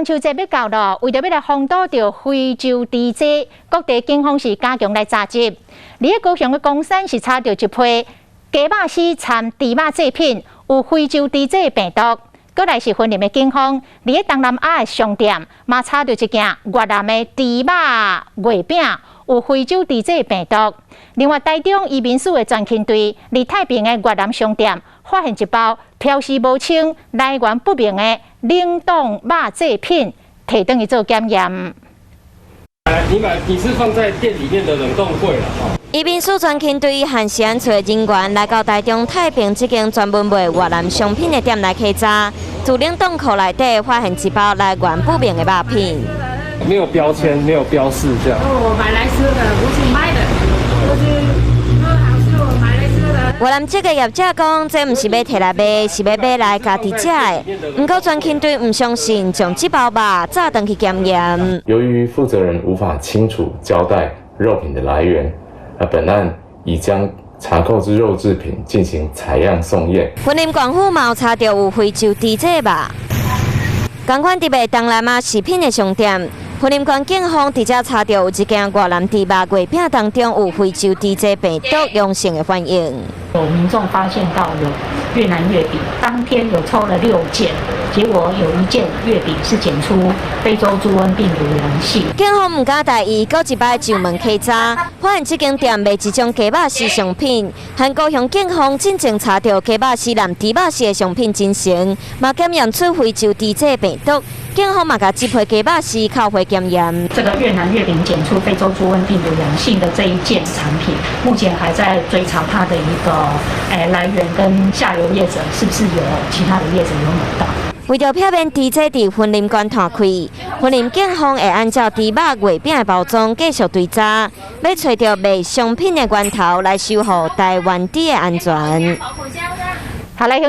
中秋節欲到囉，為著欲來防堵著非洲豬災，各地警方是加強來查緝。佇咧高雄的岡山是查著一批雞肉絲摻豬肉製品有非洲豬災的病毒。閣來是雲林的警方，佇咧東南亞的商店嘛查著一件越南的豬肉月餅有非洲豬災的病毒。另外，台中移民署的專勤隊佇太平的越南商店發現一包標示無清、來源不明的冷凍肉製品，提轉去做檢驗。你買你是放在店裡面的冷凍櫃啦。移民署專勤隊和食安處的人員來到台中太平這間專門賣越南商品的店來稽查，佇冷凍庫內底發現一包來源不明的肉品。沒有標籤，沒有標示，這樣。我買來吃的，不是賣的，不是好吃，我買來吃的。越南籍的業者講，這毋是欲提來賣，是欲買來家己食的。毋過專勤隊毋相信，將這包肉炸轉去檢驗。由於負責人無法清楚交代肉品的來源，那本案已將查扣之肉製品進行採樣送驗。雲林縣府嘛有查著有非洲豬災肉，仝款佇賣東南亞食品的商店，雲林縣警方佇遮查著有一件越南豬肉月餅當中有非洲豬災病毒陽性的反應。有民眾發現到有越南月餅，當天有抽了六件，結果有一件月餅是檢出非洲豬瘟病毒陽性。警方毋敢大意，閣一擺上門稽查，發現這間店賣一種雞肉絲商品。和高雄警方進前查著雞肉絲摻豬肉絲的商品真相，嘛檢驗出非洲豬災病毒。警方嘛共這批雞肉絲扣回檢驗。這個越南月餅檢出非洲豬瘟病毒陽性的這一件產品，目前還在追查它的一個來源跟下游業者是不是有其他的業者有買到。為著避免豬災佇雲林縣湠開，雲林警方會按照豬肉月餅的包裝繼續追查，欲揣著賣商品的源頭來守護台灣豬的安全。好來，